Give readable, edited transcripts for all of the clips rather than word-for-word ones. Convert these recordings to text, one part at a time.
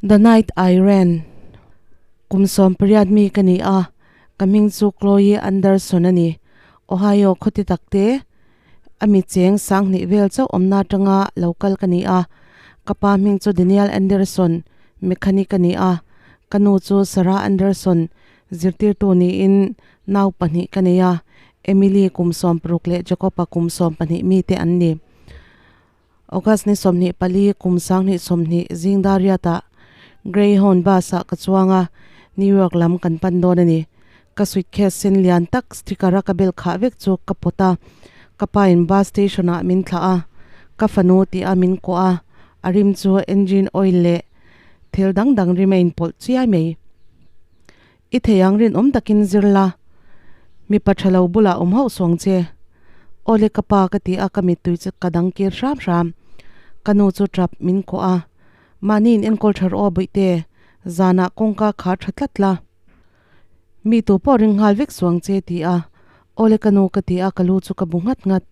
The Night I Ran Kum 18 mi ka ni a, ka hming chu Chloe Anderson a ni. Ohio khawti takte a mi cheng 2000 vel chauh awmna atanga lo kal ka ni a. Ka pa hming chu Daniel Anderson, mechanic a ni a. Ka nu chu Sarah Anderson, zirtirtu niin nau pahnih ka nei a. Emily kum 16 leh Jacob-a kum 12 mite an ni. August ni 24 kum 2020 zing dar riatah Greyhound bus ah ka chuang a, New York lam kan pan dawn a ni. Ka suitcase sen lian tak sticker a ka bel khah vek chu ka pawt a, ka pa in bus station ah min thlah a, ka fanu tih a min kuah a, a rim chu engine oil leh thil dang dang rim a inpawlh chiai mai. I thei ang rinawm takin zir la, mipa tha lo bulah awm hauh suang che. Awle ka pa ka ti a, ka mittui chu ka dang kir hram hram. Ka nu chu tap min kuah a, mahni in enkawl tha rawh aw bawihte, zanah kawngka khar tha tlat la. Mi tu pawh ring nghal vek suang che ti a, awle ka nu ka ti a, ka lu chu ka bu nghat nghat.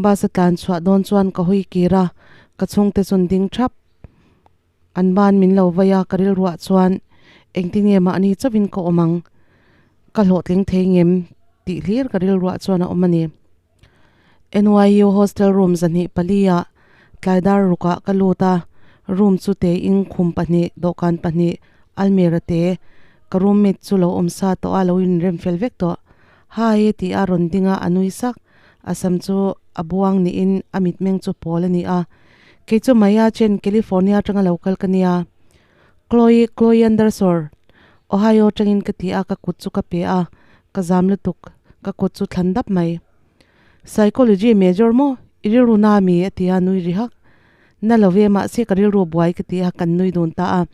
Bus a tlan chhuah dawn chuan ka hawi kir a, ka chhungte chuan ding thap. An ban min lo vai a, ka rilruah chuan engtin nge mahni chauhin ka awm ang, ka hlawhtling thei ngem tih hlir ka rilruah chuan a awm a ni. NYU hostel room 24 ah tlaidar rukah ka lut a, room chu teiin khum pahnih, dawhkan pahnih, almirah te, ka roommate chu lo awm sa tawh a, lo inrem fel vek tawh. Hi tih a rawn ding a, a nui sak. A sam chu a buang niin a mitmeng chu pawl a ni a. Kei chu Maya Chen, California atanga lo kal ka nia. Chloe, Chloe Andersor, Ohio atangin ka ti a, ka kut chu ka pe a, ka zam lutuk, ka kut chu thlan dap mai. Psychology major maw? I rilru na mi? a ti a, nui ri hak. Na lo ve, mahse ka rilru buai ka ti a, kan nui dun ta a.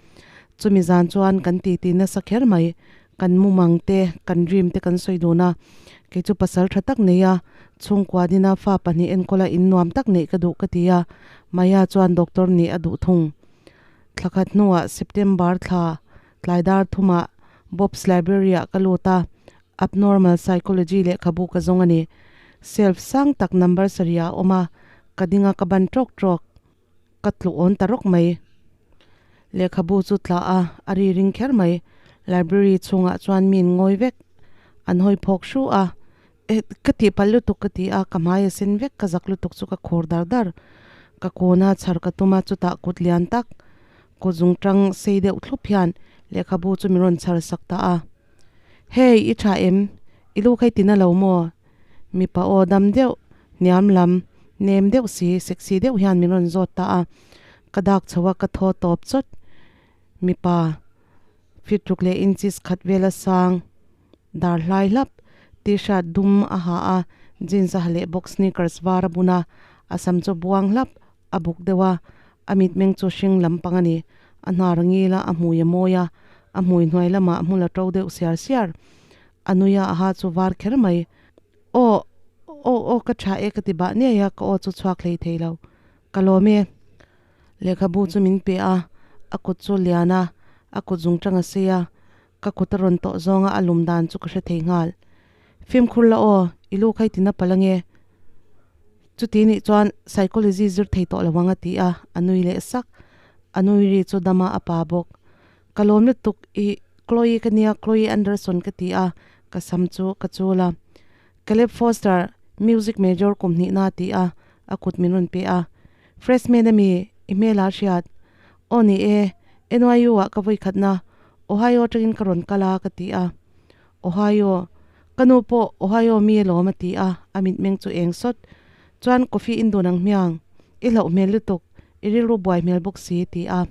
Chumi zan chuan kan titi nasa kher mai. Kan mumang te, kan dream te kan sawi dun a, kei chu pasal tha tak nei a, chhungkua dina fa pahnih enkawla in nuam tak neih ka duh ka ti a, Maya chuan doctor nih a duh thung. Thla khat hnuah September thla tlaidar thumah Bob's Library ah ka lut a, Abnormal Psychology lehkhabu ka zawng a ni. Shelf sang tak number sarih ah a awm a, ka ding a ka ban tawk tawk. Ka tluh awn ta rawk mai. Lehkhabu chu tla a, a ri ring kher mai. Library chhungah chuan mi in ngawi vek. An hawi phawk hru a. Eh, ka tih palh lutuk ka ti a, ka hmai a sen vek, ka zak lutuk chu ka khur dar dar. Ka kun a, chhar ka tum a, chutah kut lian tak, kut zungtang sei deuh thlup hian lehkhabu chu min rawn chhar sak ta a. Hey, i tha em? I lu kha i tina lo maw? Mipa aw dam deuh, hniam lam, nem deuh si, sexy deuh hian min rawn zawt ta a. Ka dak chho a, ka thaw tawp chawt. Mipa fit ruk leh inches khat vela sang, dar hlai hlap, t-shirt dum a ha a, jeans a ha leh bawk, sneakers var a bun a, a sam chu buang hlap, a buk deuh a, a mitmeng chu hring lampang a ni. A hnar ngil a, a hmui a mawi a, a hmui hnuai lamah hmul a to deuh siar siar. A nui a, a ha chu var kher mai. Aw, aw, aw ka tha e ka ti bah niai a, ka aw chu chhuak hlei thei lo. Ka lawm e. Lehkhabu chu min pe a, a kut chu lian a, a kut zung tang a sei a, ka kut a rawn tawh zawnga a lum dan chu ka hre thei nghal. Fimkhur la aw, i lu kha i ti na palh ange. Chuti nih chuan psychology zir thei tawh lo ang a ti a, a nui leh sak. A nui ri chu dama a pa bawk. Ka lawm lutuk i Chloe ka nia, Chloe Anderson ka ti a, ka sam chu ka chul a. Caleb Foster, music major kum hnih na ti a, a kut min rawn pe a. Freshman ami, i hmel a hriat? Aw ni e, NYU ah ka vawi khatna, Ohio atangin ka rawn kal a ka ti a. Ohio, ka nu pawh Ohio mi alawm a ti a, a mitmeng chu eng sawt. Chuan coffee in dun ang hmiang, i hlauh hmel lutuk, i rilru buai hmel bawk si ti a.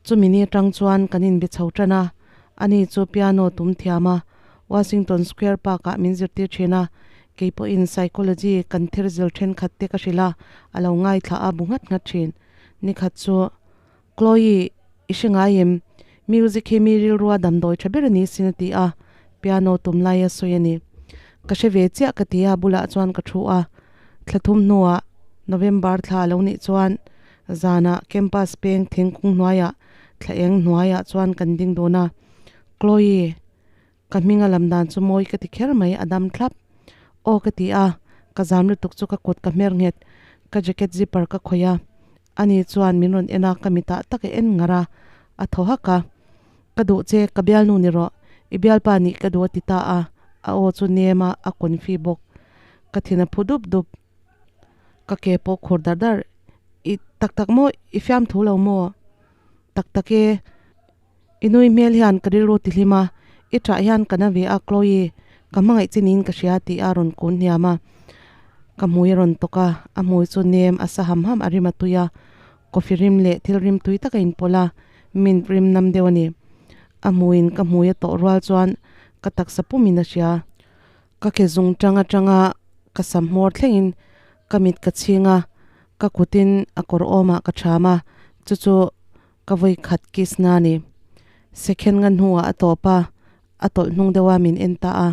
Chumi ni atang chuan kan inbe chho tan a, ani chu piano tum thiam a, Washington Square Park ah min zirtir thin a, kei pawhin psychology kan thil zir thenkhat te ka hrilh a, a lo ngaithla a bu nghat nghat thin. Nikhat chu Chloe, i hre ngai em? Music hi mi rilrua damdawi tha ber a ni sin a ti a, piano tum lai a sawi a ni. Ka hre ve chiah ka ti a, bulah chuan ka thu a. Thla thum hnuah November thla a lo nih chuan zanah campus peng thingkung hnuaiah thla eng hnuaiah chuan kan ding dun a. Chloe, ka hming a lam dan chu mawi ka ti kher mai, a dam thlap. Aw ka ti a, ka zam lutuk chu ka kut ka hmer nghet, ka jacket zipper ka khawih a. Ani chuan min rawn en a, ka mitah tak a en ngar a. A thaw hak a, Ka duh che, ka bialnu ni rawh, i bialpa nih ka duh a ti ta a, a aw chu nem a, a confi bawk. Ka thin a phu dup dup. Ka ke pawh khur dar dar, I tak tak maw? I fiam thu lo maw? Tak tak e, i nui hmel hian ka rilru ti hlim a, i ṭah hian ka na ve a Chloe, ka hmangaih chi niin ka hria tih a rawn kun hniam a. Ka hmui a rawn tawk a, a hmui chu nem a sa ham ham a rim a tui a, coffee rim leh thil rim tui tak a inpawlh a, mint rim nam deuh a ni. A hmuiin ka hmui a tawh rual chuan ka taksa pumin a hria. Ka ke zung tang atanga ka sam hmawr thlengin ka mit ka chhing a, ka kutin a kawr awmah ka ṭham a, chu chu ka vawi khat kiss na a ni. Second nga hnuah a tawp a, a tawlh hnung deuh a min en ta a.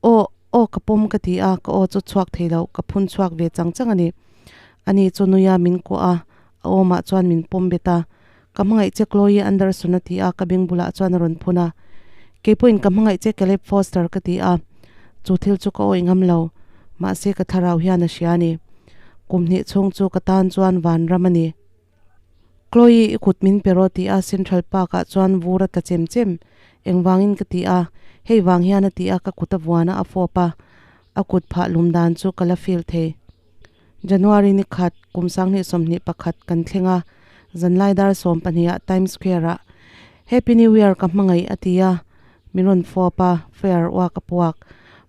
Aw, aw ka pawm ka ti a, ka aw chu chhuak thei lo, ka phun chhuak ve chang chang a ni. Ani chu nuia min kuah a, a awmah chuan min pawm bet a. Ka hmangaih che Chloe Anderson a ti a, ka beng bulah chuan a rawn phun a. Kei pawhin ka hmangaih che Caleb Foster ka ti a, chu thil chu ka awih ngam lo, mahse ka thlarau hian a hria a ni. Kum hnih chhung chu ka tan chuan van ram a ni. Chloe i kut min pe rawh ti a Central Park ah chuan vur a tla chem chem. Engvangin ka ti a, hei vang hian a ti a ka kut a vuan a a fawp a, a kut phah lum dan chu ka la feel thei. January ni khat, kum 2021 kan thleng a, zanlai dar 12 ah Times Square ah Happy New Year ka hmangaih a ti a, min rawn fawp a, fire uak a puak.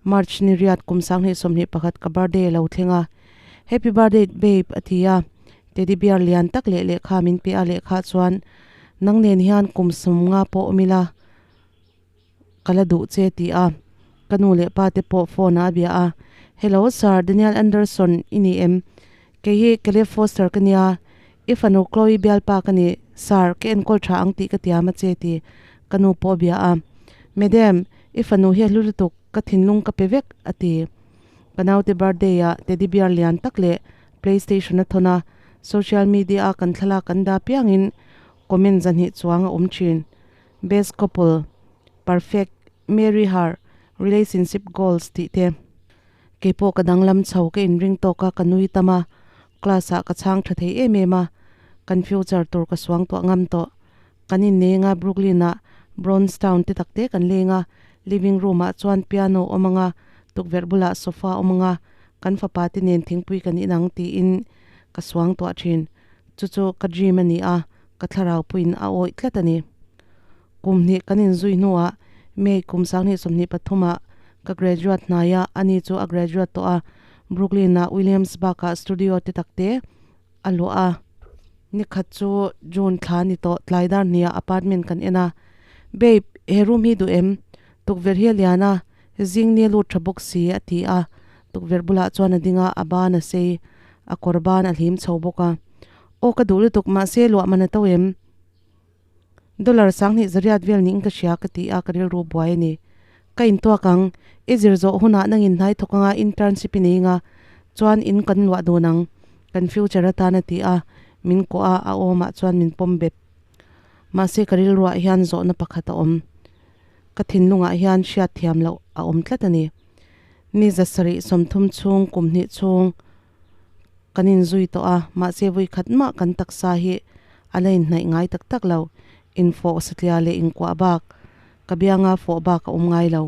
March ni riat kum 2021 ka birthday a lo thleng a, Happy birthday babe a ti a, teddy bear lian tak leh lehkha min pe a, lehkha chuan nang nen hian kum 50 pawh awm ila, Ka la duh che ti a, ka nu leh pa te pawh phone ah a bia a, Hello Sir, Daniel Anderson i ni em? Kei hi Caleb Foster ka nia, i fanu Chloe bialpa ka ni, Sir, ka enkawl tha ang tih ka tiam a che ti ka nu pawh a bia a. Madam, i fanu hi a hlu lutuk, ka thinlung ka pe vek a ti. Ka naute birthday ah teddy bear lian tak leh playstation a thawn a, social media a kan thlalak kan dah piangin comment zahnih chuang a awm thin. Best couple, perfect, marry her, relationship goals tih te. Keipawh ka danglam chho ka inring tawk a, ka nui tam a, class ah ka chhang tha thei em em a, kan future tur ka suang tuah ngam tawh. Kan inneng a, Brooklyn ah Bronstown te tak te kan leng a, living room ah chuan piano awm ang a, tukverh bulah sofa awm ang a, kan fapa te nen thingpui kan inang tiin ka suang tuah thin. Chu chu ka dream a ni a, ka thlarau puiin a awih tlat a ni. Kum hnih kan inzui hnuah May kum 2023 ah ka graduate hnai a, ani chu a graduate tawh a, Brooklyn ah Williamsburg ah studio te tak te a luah a. Nikhat chu June thla ni tawh tlai dar hnih ah apartment kan en a, Babe, he room hi duh em? Tukverh hi a lian a, zing ni a lut tha bawk si a ti a, tukverh bulah chuan a ding a, a ban a sei, a kawr ban a hlim chho bawk a. Aw ka duh lutuk mahse luah man a to em? Dollar 2000 vel niin ka hria ka ti a ka rilru buai a ni. Ka intuak ang, i zir zawh hunah nangin hnai thawk anga internship i nei anga chuan in kan luah dun ang, kan future atan a ti a, min kuah a, a awmah chuan min pawm bep. Mahse ka rilruah hian zawhna pakhat a awm. Ka thinlungah hian hriat thiam loh a awm tlat a ni. Ni 730 chhung kum hnih chhung Kan inzui tawh a, mahse vawi khat mah kan taksa hi a la inhnaih ngai tak tak lo. Infawh satliah leh inkuah bak, ka bianga fawh bak a awm ngai lo.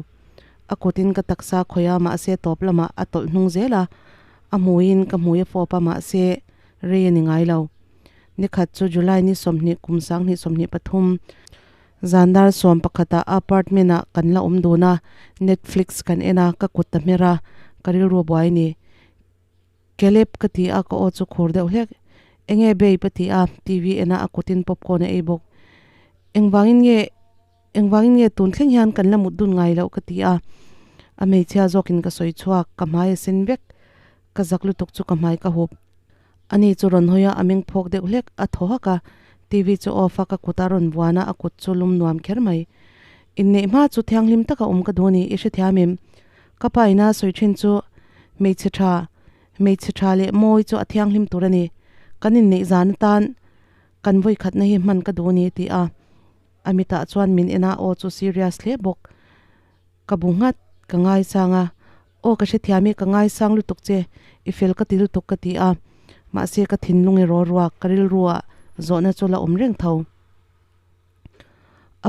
A kutin ka taksa khawih a, mahse tawp lamah a tawlh hnung zel a, a hmuiin ka hmui a fawp a, mahse rei a ni ngai lo. Nikhat chu July ni 20 kum 2023, zan dar 11 ah apartment ah kan la awm dun a, Netflix kan en a, ka kut ta hmer a, ka rilru a buai a ni. Caleb ka ti a, ka aw chu khur deuh hlek. Enge babe a ti a, TV en a a kutin popcorn a ei bawk. Engvangin nge, engvangin nge tun thleng hian kan la mut dun ngai loh ka ti a. A hmeichhia zawkin ka sawi chhuak, ka hmai a sen vek. Ka zak lutuk chu ka hmai ka hup. Ani chu rawn hawi a, a meng phawk deuh hlek, a thaw hak a. TV chu off a, ka kut a rawn vuan a, a kut chu lum nuam kher mai. Inneih hma chu thianghlim taka awm ka duh a ni, i hrethiam em? Ka pa ina sawi thin chu hmeichhe tha, hmeichhe tha leh mawi chu a thianghlim tur a ni. Kan inneih zan atan kan vawi khatna hi hman ka duh a ni a ti a. A mitah chuan min en a, aw chu serious hle bawk. Ka bu nghat, ka ngaisang a. Aw ka hrethiam i, ka ngaisang lutuk che, i fel ka ti lutuk ka ti a. Mahse ka thinlung erawh ruak, ka rilru ah zawhna chu la awm reng tho.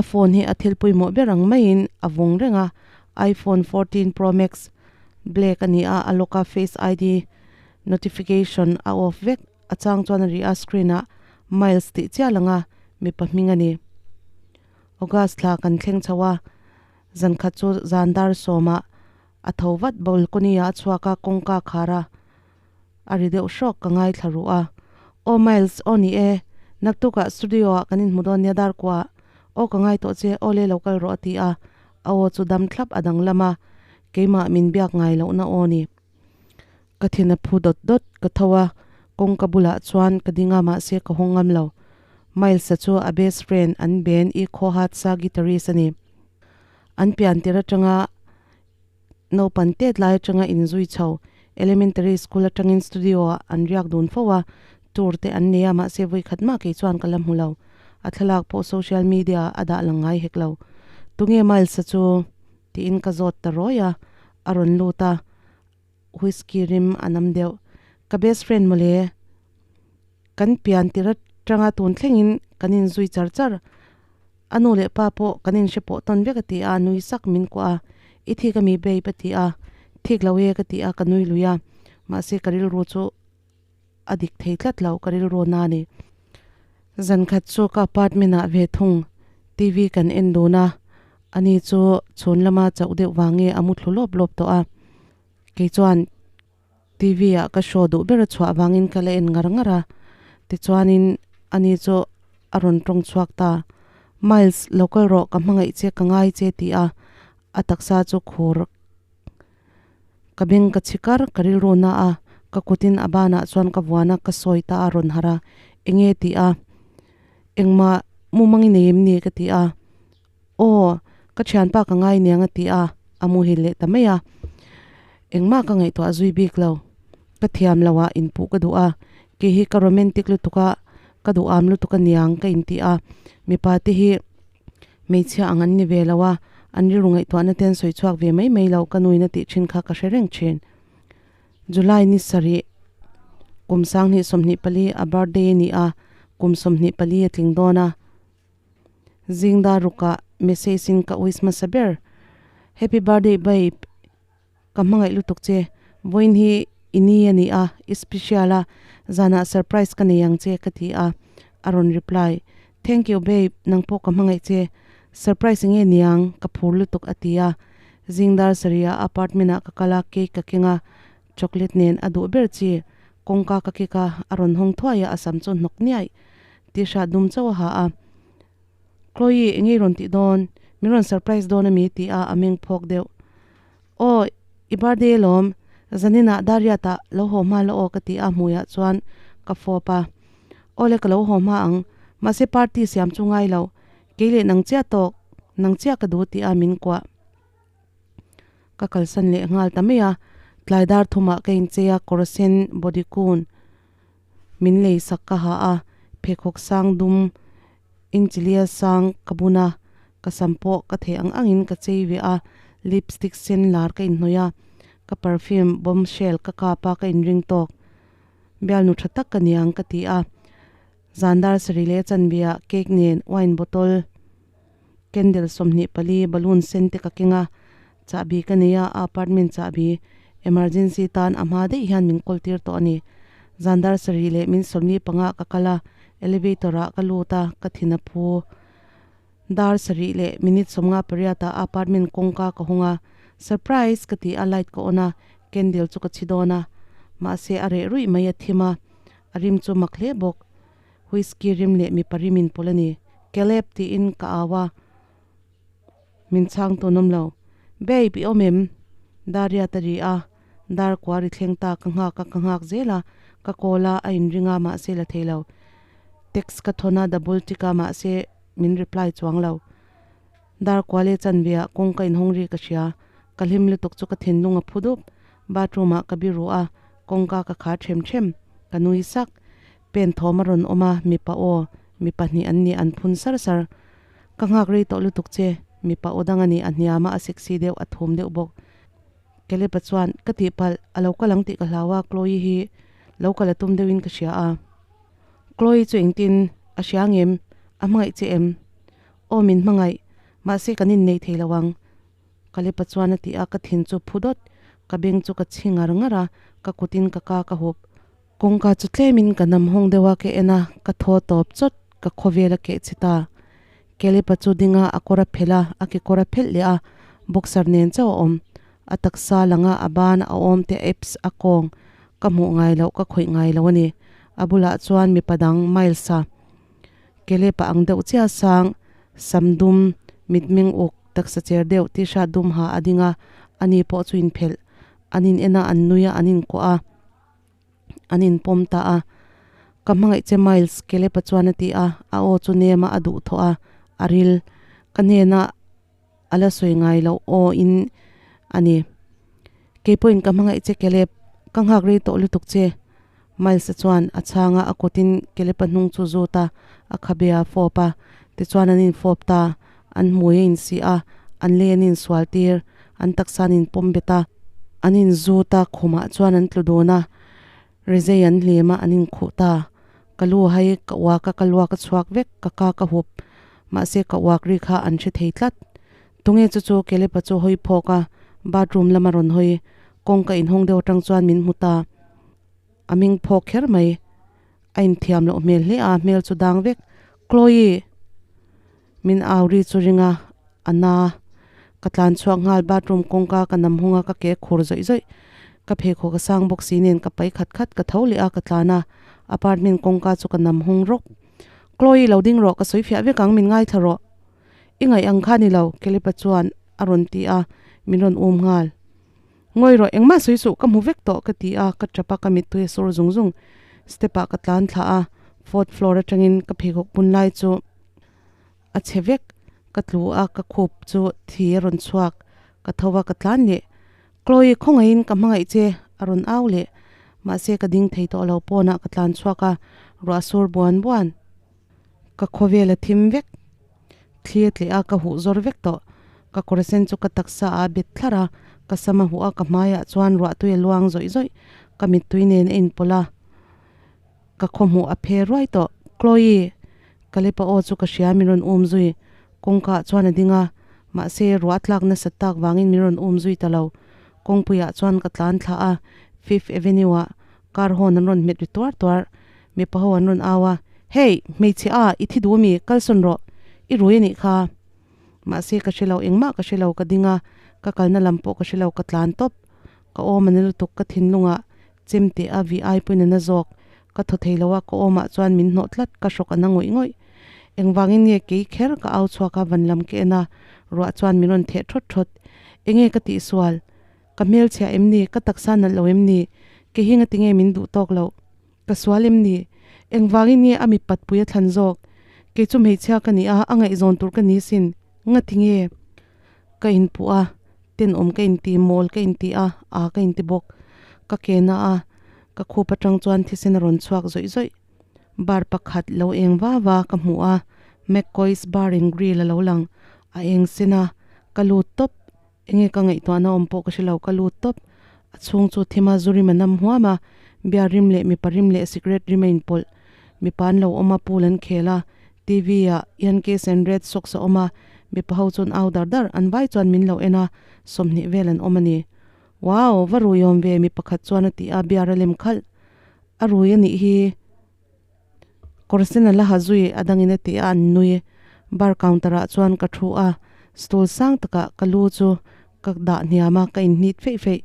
A phone hi a thil pawimawh ber ang maiin a vawng reng a, iPhone 14 Pro Max black a ni a, a lock a face ID notification a off vek, a chang chuan a ri a screen ah Miles tih chiah lang a, mipa hming a ni. August thla kan thleng chho a, zan khat chu zan dar sawmah a tho vat balcony ah a chhuak a, kawngka a khar a, a ri deuh hrawk ka ngaithla ruh a. Aw Miles, aw ni e, naktukah studio ah kan inhmu dawn nia dar kuah, aw ka ngai tawh che, aw le lo kal rawh a ti a, a aw chu dam thlap a danglam a, keimah min biak ngai lohna aw ni. Ka thin a phu dawt dawt, ka tho a, kawngka bulah chuan ka ding a mahse ka hawng ngam lo. Miles-a chu a best friend an ben i khawhatsa guitarist a ni. An pian tir atanga naupan tet lai atanga inzui chho elementary school atangin studio ah an riak dun fo a, tour te an nei a mahse vawi khat mah kei chuan ka la hmu lo. A thlalak pawh social media ah a dah lang ngai hek lo. Tunge Miles-a chu? Tiin ka zawt ta rawi a, a rawn lut a, whisky rim a nam deuh. Ka best friend mawle, kan pian tir atanga tun thlengin kan inzui char char. A nu leh pa pawh kan inhre pawh tawn vek a ti a, nui sak min kuah a, I thik a mi babe a ti a, thik lo e ka ti a, ka nui lui a, mahse ka rilru chu a dik thei tlat lo, ka rilru na a ni. Zan khat chu ka apartment ah ve thung TV kan en dun a, ani chu chhun lama chauh deuh vang nge a mu thlu lawp lawp tawh a, kei chuan TV ah ka show duh ber a chhuah vangin ka la en ngar ngar a, tichuanin ani chu a rawn tawng chhuak ta, Miles lo kal rawh ka hmangaih che ka ngai che ti a, a taksa chu khur Ka beng ka chhi kar, ka rilru na a, ka kutin a banah chuan ka vuan a, ka sawi ta a rawn harh a, Enge tih a? Engmah mumang i nei em ni? ka ti a. Aw, ka thianpa ka ngai niang a ti a, a muhil leh ta mai a. Engmah ka ngaihtuah zui bik lo. Ka thiam lo ah inpuh ka duh a, kei hi ka romantic lutuk a, ka duham lutuk a niang ka inti a, mipa te hi Hmeichhia ang an ni ve lo a, an rilru ngaihtuahna te an sawi chhuak ve mai mai lo, ka nuin a tih thin kha ka hre reng thin. July ni sarih, kum 2024 a birthday a ni a, kum 24 a tling dawn a. Zingdar rukah message in ka wish hmasa ber, Happy birthday babe, ka hmangaih lutuk che, vawiin hi i ni a ni a, i special a, zanah surprise ka nei ang che ka ti a, a rawn reply, Thank you babe, nang pawh ka hmangaih che, surprise enge niang, ka phur lutuk a ti a, zing dar sarih ah apartment ah ka kal a, cake ka keng a, chocolate nen a duh ber chi, kawngka ka kik a, a rawn hawng thuai a, a sam chu hnawk niaih, t-shirt dum chauh a ha a. Chloe enge i rawn tih dawn? Min rawn surprise dawn a mi? Ti a a meng phawk deuh. Aw, i birthday alawm, zaninah Dariat-ah lo haw hma la aw ka ti a hmuiah chuan ka fawp a. Aw le ka lo haw hma ang, mahse party siam chu ngai lo, kei leh nang chiah tawk, nang chiah ka duh ti a min kuah. Ka kalsan leh nghal ta mai a, tlai dar thumah ka inchei a kawr sen bodycon min lei sak ka ha a, pheikhawk sang dum inchilia sang ka bun a, ka sam pawh ka theih ang angin ka chei ve a, lipstick sen lar ka inhnawih a, ka perfume bombshell ka kap a ka inring tawk. Bialnu tha tak ka niang ka ti a, zan dar sarih leh chanve ah cake nen wine bottle candle 24 balloon sen te ka keng a, chahbi ka nei a, a apartment chahbi emergency tan a hma daih hian min kawl tir tawh a ni. Zan dar sarih leh min 45 ah ka kal a, elevator ah ka lut a, ka thin a phu. Dar sarih leh minute 58 ah a apartment kawngka ka hawng a, surprise ka ti a, light ka on a, candle chu ka chhi dawn a, mahse a reh ruih mai a thim a, a rim chu mak hle bawk. Whisky rim leh mipa rim in pawlh a ni. Caleb tiin ka au a, min chhang tun awm lo. Babe, i awm em? Daria ta ri a, dar kua ri thleng ta ka nghak a, ka nghak zel a, ka call a, a inring a, mahse la thei lo. Text ka thawn a, double tick a, mahse min reply chuang lo. Dar kua leh chanve ah kawng ka inhawng ri ka hria, ka hlim lutuk chu ka thinlung a phu dup. Bathroom ah ka biru a, kawngka ka khar them them, ka nui sak. Pen thawm a rawn awm a, mipa aw, mi pahnih an ni an phun sar sar. Ka nghak rei tawh lutuk che, mipa aw dang a ni, a hniam a, a sexy deuh, a thum deuh bawk. Caleb-a chuan, Ka tihpalh, a lo kal ang tih ka hlau a, Chloe hi lo kal a tum deuhin ka hria a. Chloe chu engtin a hria ngem? A hmangaih che em? Aw min hmangaih, mahse kan innei thei lo ang. Kalepa chuan a ti a, ka thin chu phu dawt, ka beng chu ka chhi ngar ngar a, ka kutin ka ka ka hup. Kawngka chu tlemin ka nam hawng deuh a, ka en a, ka thaw tawp chawt, ka khawvel a keh chhe ta. Kalepa chu ding a, a kawr a phelh a, a kekawr a phelh leh a, boxer nen chauh a awm. A taksa lang a, a ban a awm te abs a kawng ka hmuh ngai loh, ka khawih ngai lo a ni. A bulah chuan mipa dang Miles-a. Kelepa ang deuh chiah sang, sam dum, mitmeng uk, taksa cher deuh t-shirt dum ha a ding a, ani pawh chu inphelh. An in en a, an nui a, an inkuah a, an inpawm ta a. Ka hmangaih che Miles, Kelepa chuan a ti a, a aw chu nem a, a duhthawh a, a ril. Ka hnenah a la sawi ngai loh aw in a ni. Keipawhin ka hmangaih che Caleb, ka nghak rei tawh lutuk che. Miles-a chuan a chhang a, a kutin Caleb-a hnung chu zut a, a khabe a fawp a. Tichuan an infawp ta, an hmui a insi a, an lei an insual tir, an taksa an inpawm bet a, an inzut a, khumah chuan an tlu dun a, Rezei an hlim a, an inkhuh ta. Ka lu hai, ka uak a, ka luak a chhuak vek, ka ka ka hup. Mahse ka uak ri kha an hre thei tlat. Tunge chu chu Kelepa chu hawi phawk a, bathroom lama rawn hawi. Kawngka inhawng deuh atang chuan min hmu ta. A ming phawk kher mai. A inthiam loh hmel hle a, hmel chu dang vek. Chloe! Min au ri chu ring a, a na. Ka tlan chhuak nghal, bathroom kawngka ka nam hung a, ka ke khur zawih zawih. Ka pheikhawk a sang bawk si nen ka pai khat khat, ka tho leh a, ka tlan a. Apartment kawngka chu ka nam hung rawk. Chloe, lo ding rawh, ka sawi fiah vek ang, min ngaithla rawh. I ngaih ang kha ni lo, Kelipa chuan a rawn ti a, min rawn um nghal. Ngawi rawh, engmah sawi suh, ka hmu vek tawh, ka ti a, ka tap a, ka mittui a sur zung zung. Step ah ka tlan thla a, fourth floor atangin ka pheikhawk bun lai chu a chhe vek, ka tlu a, ka khup chu thi a rawn chhuak, ka tho a, ka tlan leh. Chloe, khawngaihin ka hmangaih che, a rawn au leh. Mahse ka ding thei tawh lo, pawnah ka tlan chhuak a, ruah sur buan buan. Ka khawvel a thim vek. Thli a tleh a, ka huh zawr vek tawh. Ka kawr sen chu ka taksa ah a bet thlar a, ka sam a huh a, ka hmaiah chuan ruahtui a luang zawih zawih. Ka mittui nen a inpawlh a, ka khawhmuh a phe ruai tawh. Chloe! Kalepa aw chu ka hria min rawn um zui. Kawngka ah chuan a ding a, mahse ruah tlak nasat tak vangin min rawn um zui ta lo. Kawngpuiah chuan ka tlan thla a, Fifth Avenue ah car horn an rawn hmet ri tuar tuar. Mipa ho an rawn au a, Hey! Hmeichhe a, i thi duh ami? Kalsawn rawh! I rui anih kha. Mahse ka hre lo, engmah ka hre lo, ka ding a, ka kalna lam pawh ka hre lo, ka tlan tawp. Ka awm a na lutuk, ka thinlungah chem teh a, vi ai pawhin a na zawk. Ka thaw thei lo a, ka awmah chuan min hnawh tlat, ka hrawk a na ngawih ngawih. Engvangin nge kei kher ka au chhuak a, van lam ka en a, ruah chuan min rawn theh thawt thawt. Enge ka tihsual? Ka hmelchhia em ni? Ka taksa nalh lo em ni? Kei hi ngatinge min duh tawk loh? Ka sual em ni? Engvangin nge a mipat pui a thlan zawk? Kei chu hmeichhia ka ni a, a ngaihzawn tur ka ni sin. Ngatinge? Ka inpuh a, tenawm ka inti, mawl ka inti a, aa ka inti bawk. Ka ke na a, ka khup atang chuan thisen a rawn chhuak zawih zawih. Bar pakhat lo eng va va ka hmu a, McCoy's Bar and Grill a lo lang. A eng sin a, ka lut tawp. Enge ka ngaihtuahna awm pawh ka hre lo, ka lut tawp. A chhung chu thima zu rim a nam huam a, beer rim leh mipa rim leh cigarette rim a inpawlh. Mipa an lo awm a, pool an khel a, TV ah Yankees and Red Sox a awm a, mipa ho chuan au dar dar, an vai chuan min lo en a, 20 vel an awm a ni. Wow, va rui awm ve, mi pakhat chuan a ti a, beer a lem khalh. A rui a nih hi. Kawr sen a la ha zui a dangin a ti a, an nui. Bar counter ah chuan ka thu a, stool sang takah ka lu chu ka dah hniam a, ka inhnit feih feih.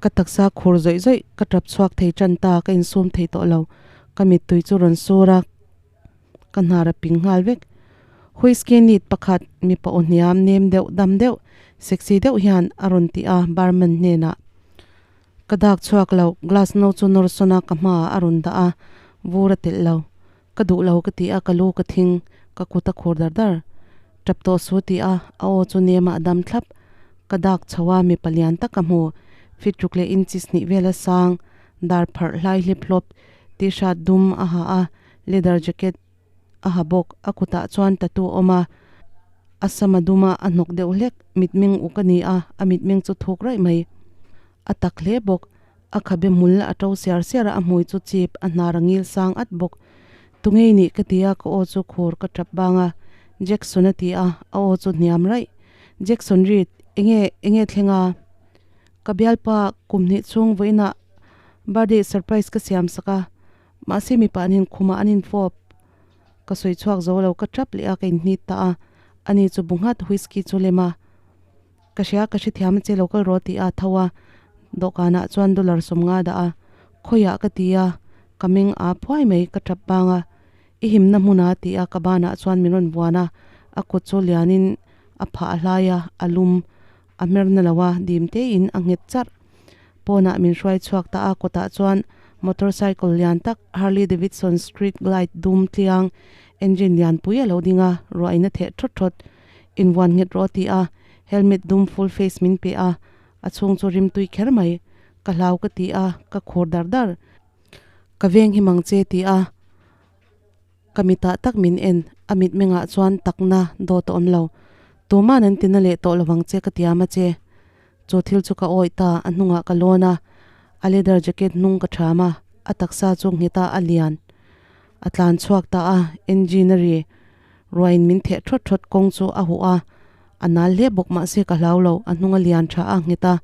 Ka taksa khur zawih zawih, ka tap chhuak thei tan ta, ka insum thei tawh lo. Ka mittui chu rawn sur a, ka hnar a ping nghal vek. Whisky neat pakhat, mipa aw hniam nem deuh dam deuh, sexy deuh hian a rawn ti a barman hnenah. Ka dak chhuak lo, glass no chu nawr sawn a ka hmaah a rawn dah a, vur a telh lo. Ka duh lo ka ti a, ka lu ka thing, ka kut a khur dar dar. Tap tawh su ti a, a aw chu nemah a dam thlap. Ka dak chho a, mipa lian tak ka hmu, fit ruk leh inches hnih vel a sang, dar pharh hlai hlip hlawp, t-shirt dum a ha a, leather jacket a ha bawk, a kutah chuan tattoo a awm a, a sam a dum a, a hnawk deuh hlek, mitmeng uk a ni a, a mitmeng chu thuk raih mai. A tak hle bawk, a khabe hmul a to siar siar a, a hmui chu chip, a hnar a ngil sang at bawk. Tungei nih ka ti a, ka aw chu khur ka tap bang a, Jackson a ti a, a aw chu hniam raih. Jackson Reed, enge, enge thleng a? Ka bialpa kum hnih chhung vawiinah birthday surprise ka siam sak a, mahse mipa an inkhumah an infawp. Ka sawi chhuak zo lo, ka tap leh a, ka inhnit ta a. Ani chu bu nghat whisky chu lem a. Ka hria, ka hrethiam a che lo kal rawh tih a tho a, dawhkanah chuan dollar 50 dah a. Khawiah ka ti a, ka meng a phuai mai, ka tap bang a. I himna hmun a ti a, ka banah chuan min rawn vuan a, a kut chu lianin a phah a hlai a, a lum a hmer na lo a, dim tein a nghet charh. Pawnah min hruai chhuak ta a, kawtah chuan motorcycle lian tak Harley Davidson Street Glide dum tliang engine lian pui a lo ding a, ruah in a theh thawt thawt. Invuan nghet rawh a ti a, helmet dum full face min pe a, a chhung chu rim tui kher mai. Ka hlau ka ti a, ka khur dar dar. Ka veng hi mang che ti a, ka mitah tak min en, a mitmengah chuan takna dawt a awm lo. Tuma'n an tina leh tawh lovang che ka tiam a che. Chu thil chu ka awih ta, a hnungah ka lawn a, a leather jacket hnung ka ṭham a, a taksa chu nghet a a lian. A tlan chhuak ta a, engine a ri ruain min theh thawt thawt kawng chu a huh a, a nal hle bawk mahse ka hlau lo, a hnung a lian tha a nghet a,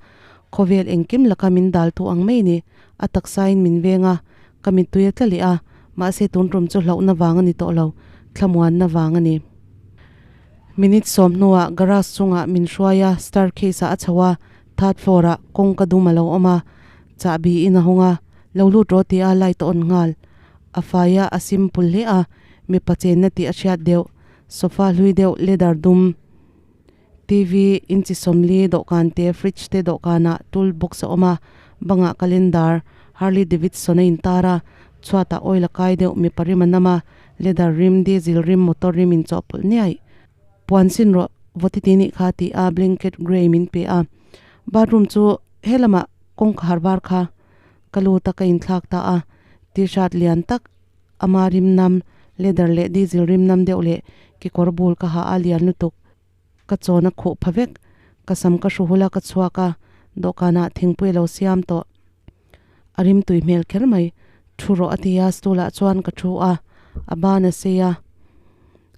khawvel engkim laka min dal tu ang mai ni, a taksain min veng a, ka mittui a tla leh a, mahse tun tum chu hlauhna vang a ni tawh lo, thlamuanna vang a ni. Minute sawm hnuah garage chungah min hruai a, staircase ah a chho a, third floor ah kawngka dum a lo awm a, chahbi in a hawng a, lo lut rawh ti a light a on nghal. A fai a, a simple hle a, mipa chenna tih a hriat deuh. Sofa hlui deuh, leather dum, TV inchi 40 dawhkan te, fridge te dawhkanah tool box a awm a, bangah calendar, Harley Davidson a intar a, chhuatah oil a kai deuh, mipa rim a nam a, leather rim, diesel rim, motor rim inchawhpawlh niaih. Puan sin rawh, vawti ti nih kha tih a blanket grey min pe a. Bathroom chu helamah kawngkhar var kha ka lut a, ka inthlak ta a, t-shirt lian tak ama rim nam, leather leh diesel rim nam deuh leh kekawr bul ka ha a lian lutuk. Ka chawn a khuh pha vek. Ka sam ka hru hul a, ka chhuak a, dawhkanah thingpui a lo siam tawh. A rim tui hmel kher mai. Thu rawh a ti a, stool ah chuan ka thu a, a ban a sei a,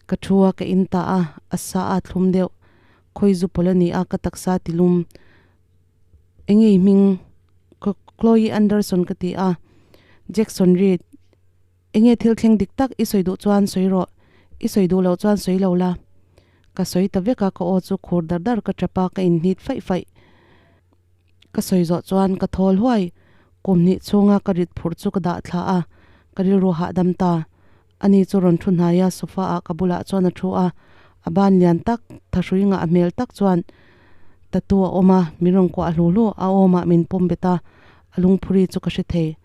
ka thu a, ka in ta a, a sa a thlum deuh. Khawi zu pawl a ni a, ka taksa ti lum. Enge i hming? Chloe Anderson ka ti a. Jackson Reed, Enge thil thleng dik tak i sawi duh chuan sawi rawh, i sawi duh loh chuan sawi lo la. Ka sawi ta vek a, ka aw chu khur dar dar ka tap a, ka inhnit faih faih. Ka sawi zawh chuan ka thawl huai, kum hnih chhunga ka rit phurh chu ka dah thla a, ka rilru hahdam ta. Ani chu rawn thu hnai a, sofa ah ka bulah chuan a thu a, a ban lian tak, thahrui ngah hmel tak chuan tattoo a awm a, min rawn kuah hlu hlu, a awmah min pawm bet a, a lungphuri chu ka hre thei.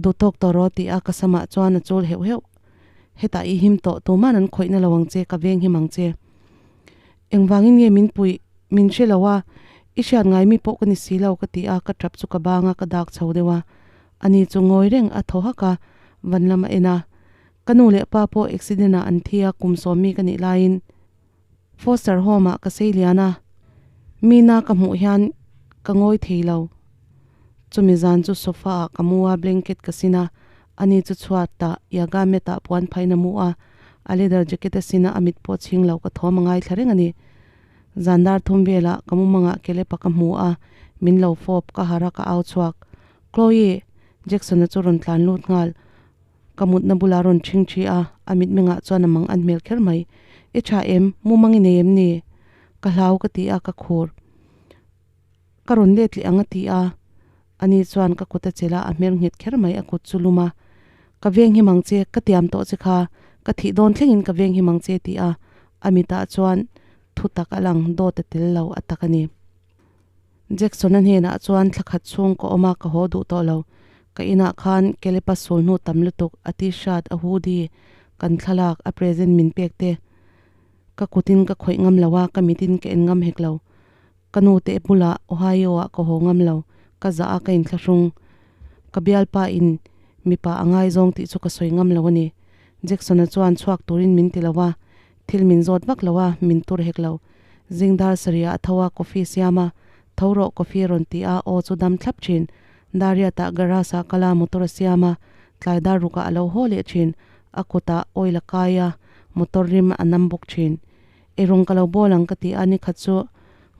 Duh tawk tawh rawh tih a ka samah chuan a chul heuh heuh. Hetah i him tawh, tuman an khawihna lo ang che, ka veng him ang che. Engvangin nge min puih, min hre lo a, i hriat ngai mi pawh ka ni si lo ka ti a, ka tap chu ka bang a, ka dak chho deuh a. Ani chu ngawi reng a thaw hak a, van lam a en a. Ka nu leh pa pawh accident ah an thi a, kum sawm mi ka nih laiin foster home ah ka sei lian a, mi na ka hmuh hian ka ngawi thei lo. Chumi zan chu sofa ah ka mu a, blanket ka sin a, ani chu chhuat ah yoga mat ah puan phaiin a mu a, a leather jacket a sin a, a mit pawh chhing lo ka thawm a ngaithla reng a ni. Zan dar thum velah ka mumangah kelepa ka hmu a, min lo fawp, ka harh a, ka au chhuak. Chloe! Jackson-a chu rawn tlan lut nghal. Ka mutna bulah rawn ṭhing ṭhi a, a mitmengah chuan a mang an hmel kher mai. I ṭha em? Mumang i nei em ni? Ka hlau ka ti a, ka khur. Ka rawn let leh ang a ti a. Ani chuan ka kut a chelh a, a hmer nghet kher mai, a kut chu lum a. Ka veng him ang che, ka tiam tawh che kha, ka thih dawn thlengin ka veng him ang che ti a, a mitah chuan thu tak a lang, dawt a tel lo a tak a ni. Jackson-a hnenah chuan thla khat chhung ka awm a, ka haw duh tawh lo. Ka inah khan Kelepa sul hnu tam lutuk, a t-shirt, a hoodie, kan thlalak, a present min pek te. Ka kutin ka khawih ngam lo a, ka mitin ka en ngam hek lo. Ka nu te bulah Ohio ah ka haw ngam lo, ka zah a ka inthlahrung. Ka bialpa in mipa a ngaizawng tih chu ka sawi ngam lo a ni. Jackson-a chuan chhuak turin min ti lo a, thil min zawt vak lo a, min tur hek lo. Zingdar sarih ah a tho a, coffee siam a, tho rawh coffee a rawn ti a, aw chu dam thlap thin. Dariat-ah garage ah kal a, motor a siam a, tlai dar rukah a lo haw leh thin. A kutah oil a kai a, motor rim a nam bawk thin. Eirawng ka lo bawl ang ka ti a, nikhat chu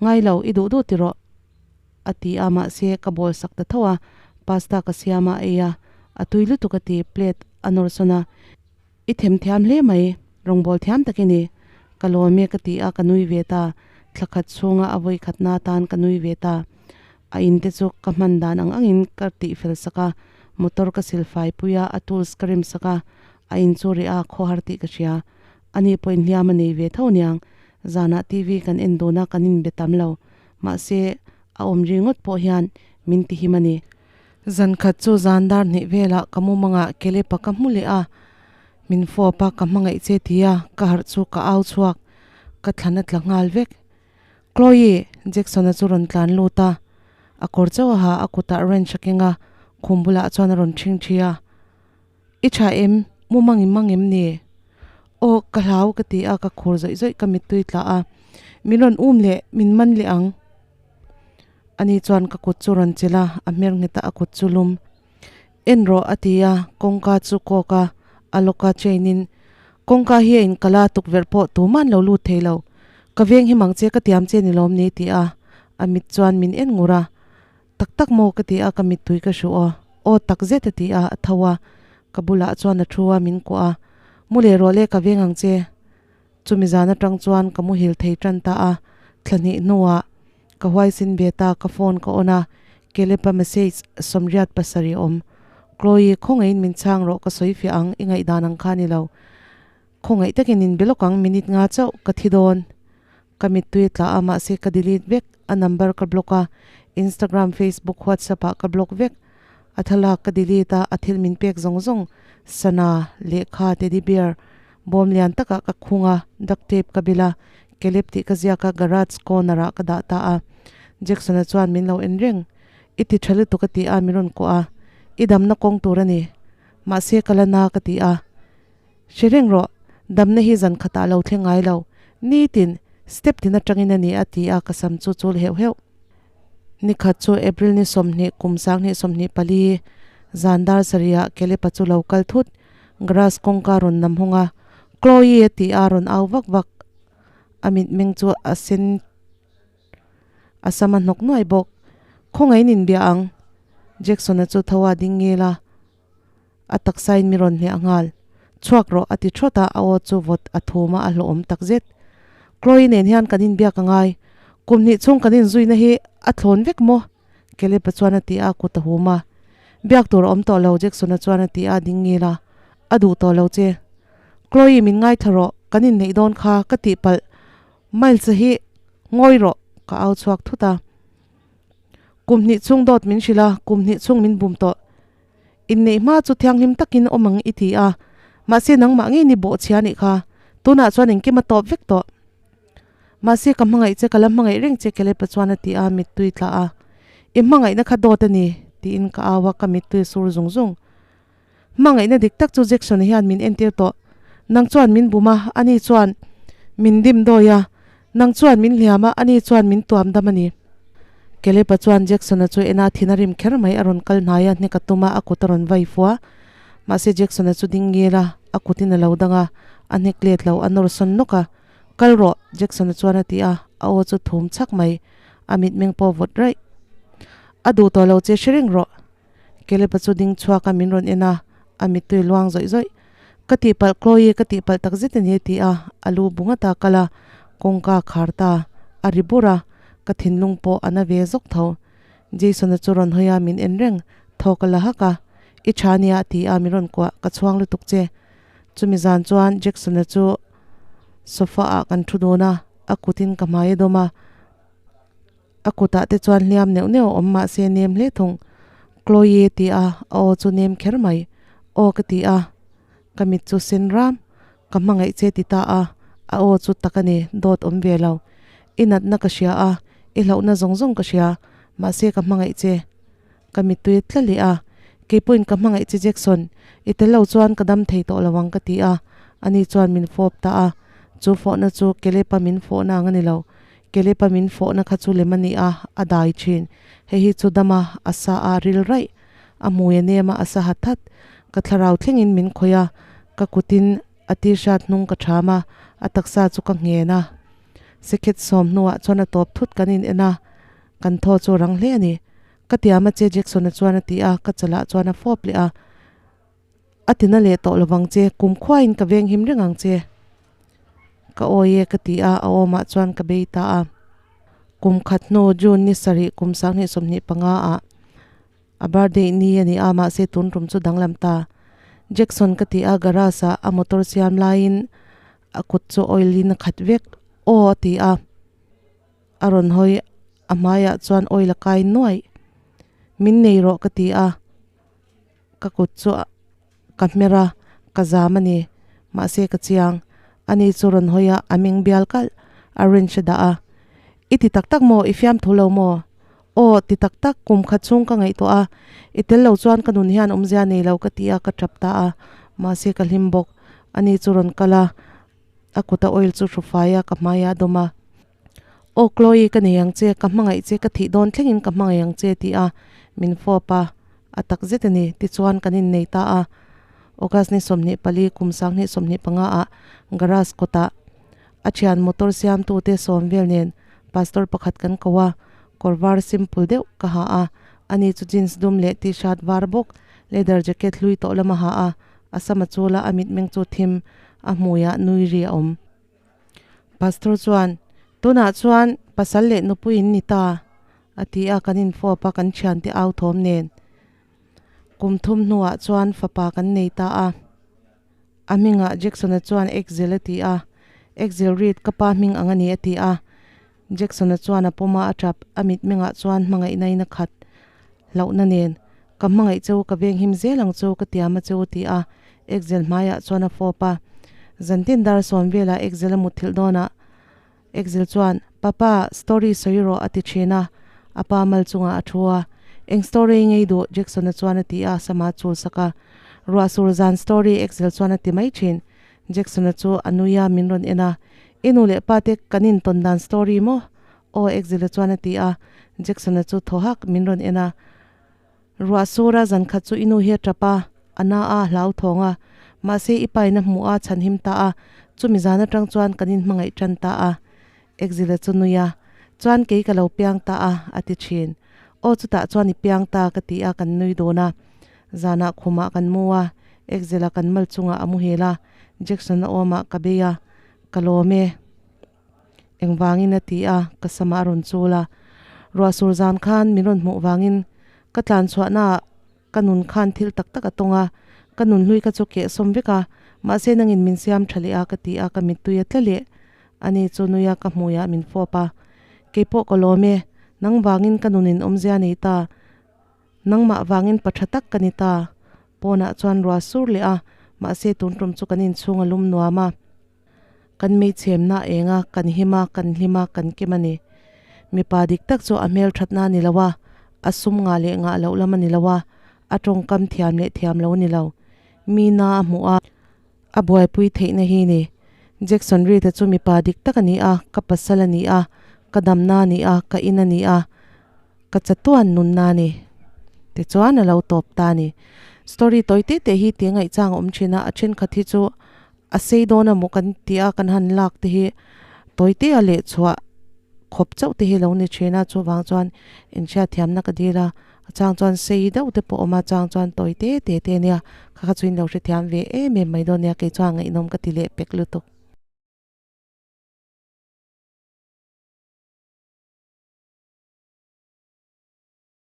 ngai lo i duh duh ti rawh a ti a, mahse ka bawl sak ta tho a, pasta ka siam a ei a, a tui lutuk a ti, plate a nawr sawn a. I them thiam hle mai, rawngbâwl thiam tak i ni. Ka lawm e ka ti a, ka nui ve ta. Thla khat chhunga a vawi khatna atan ka nui ve ta. A in te chu ka hman dan ang angin ka tih fel sak a, motor ka sil fai pui a, a tools ka rem sak a, a in chu reh a, khawhar tih ka hria. Ani pawh inhliam a nei ve tho niang. Zanah TV kan en dun a, kan inbe tam lo. Mahse, a awm ri ngawt pawh hian min ti him a ni. Zan khat chu zan dar hnih velah ka mumangah Kelepa ka hmu leh a, min fawp a, ka hmangaih che ti a, ka harh chu ka au chhuak, ka thlan a tla nghal vek. Chloe! Jackson-a chu rawn tlan lut a, a kawr chauh a ha, a kutah wrench a keng a, khum bulah chuan a rawn ṭhing ṭhi a. I ṭha em? Mumang i mang em ni? Aw, ka hlau ka ti a, ka khur zawih zawih ka mittui tla a, min rawn um leh, min man leh ang. Ani chuan ka kut chu rawn chelh a, a hmer nghet a, a kut chu lum. En rawh a ti a, kawngka chu kawk a, a lawk a chain in kawngka hi a inkalh a, tukverh pawh tuman lo lut thei lo. Ka veng hi mang che ka tiam che ni lawm ni ti a, a mit chuan min en ngur a. Tak tak maw ka ti a, ka mittui ka hruh aw. Aw tak zet a ti a, a tho a, ka bulah chuan a thu a, min kuah a. Mu leh rawh le ka veng ang che. Chumi zan atang chuan ka muhil thei tan ta a, thla hnih hnuah ka huaisin ve ta, ka phone ka on a, Caleb-a message sawmriat pasarih a awm. Chloe, khawngaihin min chhang rawh, ka sawi fiah ang, i ngaihdan ang kha ni lo. Khawngaih takin in be lawk ang, minute nga chauh ka thi dawn. Ka mittui a tla a, mahse ka delete vek, a number ka block a, Instagram, Facebook, WhatsApp ah ka block vek. A thlalak ka delete a, a thil min pek zawng zawng, sana, lehkha, teddy bear, bawm lian takah ka khung a, duct tape ka bil a, Caleb tih ka ziak a, garage corner ah ka dah ta a. Jackson-a chuan min lo en reng, I ti tha lutuk a ti a, min rawn kuah a, I damna kawng tur a ni, mahse ka la na ka ti a. Hre reng rawh, damna hi zan khatah lo thleng ngai lo, nitin, step tin atangin a ni a ti a, ka sam chu chul heuh heuh. Nikhat chu April ni 20 kum 2024 zan dar sarihah Kelepa chu lo kal thut, grass kawngka rawn nam hawng a, Chloe a ti a rawn au vak vak, a mitmeng chu a sen a sam a hnawk nuai bawk, Khawngaih in inbia ang, Jackson-a chu tho a ding ngel a. A taksain mi rawn hliah nghal. Chhuak rawh, a ti thawt a, a aw chu vawt a thum a, a hlawhawm tak zet. Chloe nen hian kan inbiak a ngai. Kum hnih chhung kan inzuina hi a thlawn vek maw? Caleb-a chuan a ti a, kut a hum a. Biak tur a awm tawh lo, Jackson-a chuan a ti a, ding ngil a. A duh tawh lo che. Chloe, min ngaithla rawh, kan inneih dawn kha, ka tihpalh. Miles-a hi ngawi rawh, ka au chhuak thut a. Kum hnih chhung dawt min hrilh a, kum hnih chhung min bum tawh. Inneih hma chu thianghlim takin awm ang i ti a, mahse nangmah ngei ni bawhchhia nih kha, tunah chuan engkim a tawp vek tawh. Mahse ka hmangaih che, ka la hmangaih reng che Caleb-a chuan a ti a, mittui tla a. I hmangaihna kha dawt a ni, tiin ka au a, ka mittui sur zung zung. Hmangaihna dik tak chu Jackson-a hian min entir tawh. Nang chuan min bum a, ani chuan min dim dawi a. Nang chuan min hliam a, ani chuan min tuam dam a ni. Caleb-a chuan Jackson-a chu en a, thin a rim kher mai. A rawn kal hnai a, hnek a tum a, a kut a rawn vai fua. Mahse Jackson-a chu ding ngel a, a kutin a lo dang a, a hnek let lo, a nawr sawn nawk a. Kal rawh, Jackson-a chuan a ti a, a aw chu thum chhak mai. A mitmeng pawh vawt raih. A duh tawh lo che hre reng rawh. Caleb-a chu ding chhuak a min rawn en a, a mittui luang zawih zawih. Ka tihpalh Chloe, ka tihpalh tak zet a ni a ti a, a lu bu nghat a kal a, kawngka a khar ta, a ri bur a, ka thinlung pawh a na ve zawk tho. Jason-a chu rawn hawi a min en reng, thawk a la hak a, I tha nia a ti a min rawn kuah, ka chhuang lutuk che. Chumi zan chuan Jackson-a chu sofa ah kan thu dun a, a kutin ka hmai a dawm a, A kutah te chuan hliam neuh neuh a awm mahse nem hle thung. Chloe a ti a, a aw chu nem kher mai. Aw ka ti a, ka mit chu sen ram. Ka hmangaih che ti ta a, a aw chu tak a ni, dawt awm ve lo. I natna ka hria a, i hlauhna zawng zawng ka hria, mahse ka hmangaih che. Ka mittui tla leh a, keipawhin ka hmangaih che Jackson, i tel lo chuan ka dam thei tawh lo ang ka ti a, ani chuan min fawp ta a, chu fawhna chu Caleb-a min fawhna ang a ni lo, Caleb-a min fawhna kha chu lem a ni a, a dai thin. Hei hi chu dama a sa a ril raih, a hmui a nem a, a sa hat hat. Ka thlarau thlengin min khawih a, ka kutin A t-shirt hnung ka ṭham a, a taksa chu ka nghen a. Sikhet sawm hnuah chuan a tawp thut kan in en a, kan thaw chu rang hle a ni. Ka tiam a che Jackson-a chuan a ti a, ka chalah chuan a fawp leh a. A tina leh tawh lovang che, kum khuaiin ka veng him reng ang che. Ka awi e ka ti a, a awmah chuan ka bei ta a. Kum khat hnu June ni sarih kum 2025 ah a birthday ni a ni a, mahse tun tum chu danglam ta. Jackson ka ti a, garage ah a motor siam laiin a kut chu oil in a khat vek. Aw a ti a, a rawn hawi a hmaiah chuan oil a kai nuaih. Min nei rawh ka ti a. Ka kut chu ka hmer a, ka zam a ni. Mahse ka chiang. Ani chu rawn hawi a, a meng bial kalh a wrench a dah a. I ti tak tak maw? I fiam thu lo maw? Aw, ti tak tak, kum khat chhung ka ngaihtuah a. I tel lo chuan ka nun hian awmzia nei lo ka ti a, ka tap ta a. Mahse ka hlim bawk. Ani chu rawn kal a, a kuta oil chu hru fai a, ka hmaiah a dawm a. Aw Chloe ka nei ang che, ka hmangaih che, ka thih dawn thlengin ka hmangaih ang che ti a min fawp a, a tak zet a ni. Tichuan kan innei ta a, August ni 24 kum 2025 ah garage kawtah a thian motor siamtute sawm vel nen pastor pakhat kan ko a, kawr var simple deuh ka ha a, ani chu jeans dum leh t-shirt var bawk, leather jacket hlui tawh lam a ha a, a sama chula a mitmeng chu thim a hmuiah nui ri a awm. Pastor chuan, Tunah chuan pasal leh nupui in ni ta, a ti a, kan infawp a, kan thiante au thawm nen. Kum thum hnuah chuan fapa kan nei ta a. A hmingah Jackson-a chuan Exil a ti a, Exil Reed ka pa hming ang a ni a ti a. Jackson-a chuan a pawm a, a tap, a mitmengah chuan hmangaihna in a khat hlauhna nen, Ka hmangaih cheu, ka venghim zel ang cheu, ka tiam a cheu, ti a Exel hmaiah chuan a fawp a. Zantin dar sawm velah Exel a mutthilh dawnah Exel chuan, Papa, story sawi rawh, a ti thin a. A pa mal chungah a thu a. Eng story ngei duh? Jackson-a chuan a ti a, sama chul sak a. Ruah sur zan story, Exel chuan a ti mai thin. Jackson-a chu a nui a, min rawn en a. I nu leh pa te kan intawn dan story maw? Aw, Exel-a chuan a ti a. Jackson-a chu thaw hak, min rawn en a. Ruah sura zan khat chu i nu hi a tap a, a na a, a hlauthawng a. Mahse, i pa in a hmuh a, a chhanhim ta a. Chumi zan atang chuan kan inhmangaih tan ta a. Exel-a chu nui a, Chuan kei ka lo piang ta a, a ti thin. Aw, chutah chuan i piang ta, ka ti a, kan nui dun a. Zanah khumah kan mu a, Exel-a kan mal chungah a muhil a, Jackson-a awmah ka bei a, Ka lawm e. Engvangin a ti a, ka samah a rawn chul a. Ruah sur zan khan min rawn hmuh vangin ka tlan chhuahnaah ka nun khan thil tak tak a tawng a, ka nun hlui kha chu keh sawm vek a, mahse nangin min siam tha leh a ka ti a, ka mittui a tla leh. Ani chu nuia ka hmuiah min fawp a, Keipawh ka lawm e, nang vangin ka nunin awmzia nei ta. Nangmah vangin pa tha tak ka ni ta. Pawnah chuan ruah sur leh a, mahse tun tum chu kan inchhung a lum nuam a. Kan meichhemna a eng a, kan him a, kan hlim a, kan kim a ni. Mipa dik tak chu a hmelthatna a ni lo a, a sum ngah leh ngah loh lam a ni lo a, a tawngkam thiam leh thiam lo a ni lo. Mi na a hmuh a, a buaipui theihna hi ni. Jackson Reed-a chu mipa dik tak a ni a, ka pasal a ni a, ka damna a ni a, ka in a ni a, ka chatuan nunna a ni. Tichuan a lo tawp ta a ni. Story tawi teh teh hi tih ngaihchang a awm thin a, a thenkhat hi chu A sei dawn a maw kan ti a, kan han lak te hi tawite a leh chhuah khawp chauh te hi lo ni thin a, chuvang chuan inhriat thiamna ka dil a, a chang chuan sei deuh te pawh a awm a, chang chuan tawite te te ania, kha kha chu in lo hrethiam ve em em mai dawn nia, kei chuan ngaihnawm ka ti leh pek lutuk.